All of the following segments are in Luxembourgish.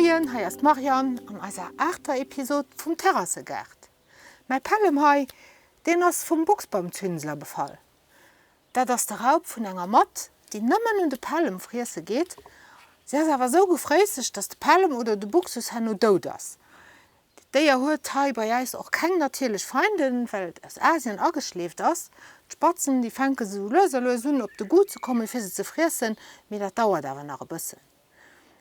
Moien, hei ass d'Marianne an eiser aachter Episod vum Terrassegaart. Mäi Pällem hei, deen ass vum Buchsbaumzünsler befall. Dat ass de Raup vun enger Matt, déi nëmmen un de Pällem friesse geet. Si ass awer esou gefréisseg, dass de Pällem oder de Buxus herno dout ass. D'Déier huet hei bei äis och keng natierlech Feinden, well et aus Asien ageschleeft ass. D'Spatzen, déi fänke sou lues a lues un, op de Goût ze kommen, fir se ze friessen, mee dat dauert awer nach e bëssen.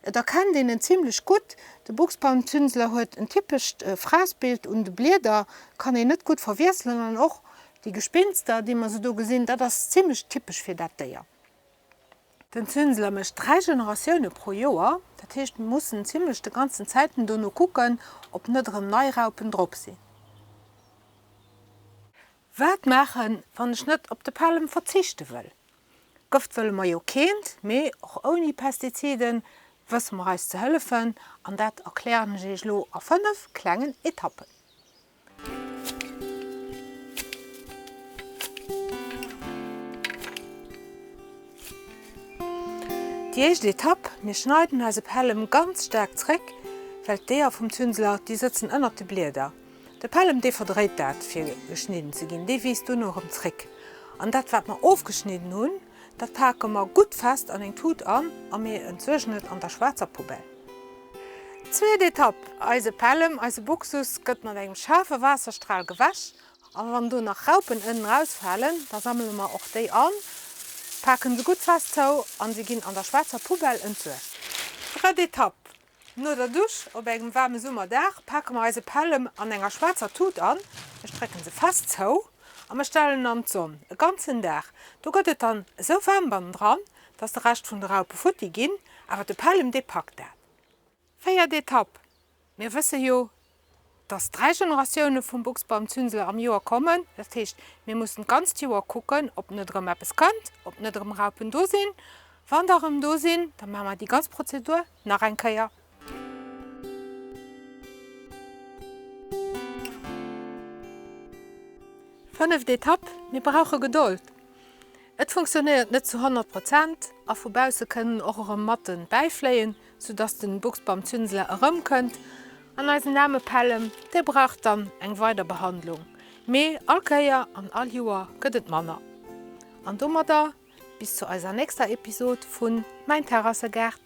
Et erkennt een en zimlech gutt, de Buchsbaumzünsler huet en typescht Fraßbild un de Blieder, kann een net gutt verwiesselen an och déi Gespinster, déi mer sou do gesinn, dat ass zimlech typesch fir dat Déier. Den Zünsler mécht 3 Generatioune pro Joer, dat heescht mir mussen zimlech de ganzen Zäiten dono kucken, ob net erëm nei Raupen drop sinn. Wat maachen, wann ech net op de Palem verzichte wëll? Gëft wëlle mer jo keent, mee och ouni Pestiziden wësse mer eis ze hëllefen an dat erklären ech iech elo a 5 klengen Etappen. Déi éischt Etapp, Mir schneiden eise Pällem ganz staark zréck, well d'Eeër vum Zünsler, déi sëtzen ënnert de Blieder. De Pällem, dee verdréit dat fir geschnidden ze ginn, dee wiisst duerno erëm zréck. An dat wat mer ofgeschnidden hunn, dat pake mer gutt fest an eng Tut an a mir entsuergen et an der schwaarzer Poubelle. Zweet Etapp, Eise Pällem, eise Buxus gëtt mat engem schaarfe Waasserstral gewäsch a wann do nach Raupen ënnen rausfalen, da sammele mer och déi an, paken se gutt fest zou an se ginn an der schwaarzer Poubelle entsuergt. Drëtt Etapp, No der Dusch op engem waarme Summerdag pake mer eise Pällem an enger schwaarzer Tut an, mir strécken se fest zou a mer stellen en an d'Sonn, e ganzen Dag. Do gëtt et dann esou waarm bannendran, dass de Rescht vun de Raupe futti ginn, awer de Pällem dee packt dat. Véiert Etapp, Mir wësse jo, dass 3 Generatioune vum Buchsbaumzünsler am Joer kommen. Dat heescht, mir mussen d'ganzt Joer kucken, ob net erëm eppes kënnt, ob net erëm Raupen do sinn. Wann der erëm do sinn, da maache mer déi ganz Prozedur nach eng Kéier. Fënneft Etapp, Mir brauche Gedold. Et funktionéiert net zu 100 Prozent a vu bausse kënnen och erëm Matten bäifléien, sou dass den Buchsbaumzünsler erëmkënnt an eisen aarme Pällem, dee brauch dann eng weider Behandlung. Mee all Kéier an all Joer gëtt et manner. An domadder bis zu eiser nächster Episod vun Mäin Terrassegaart.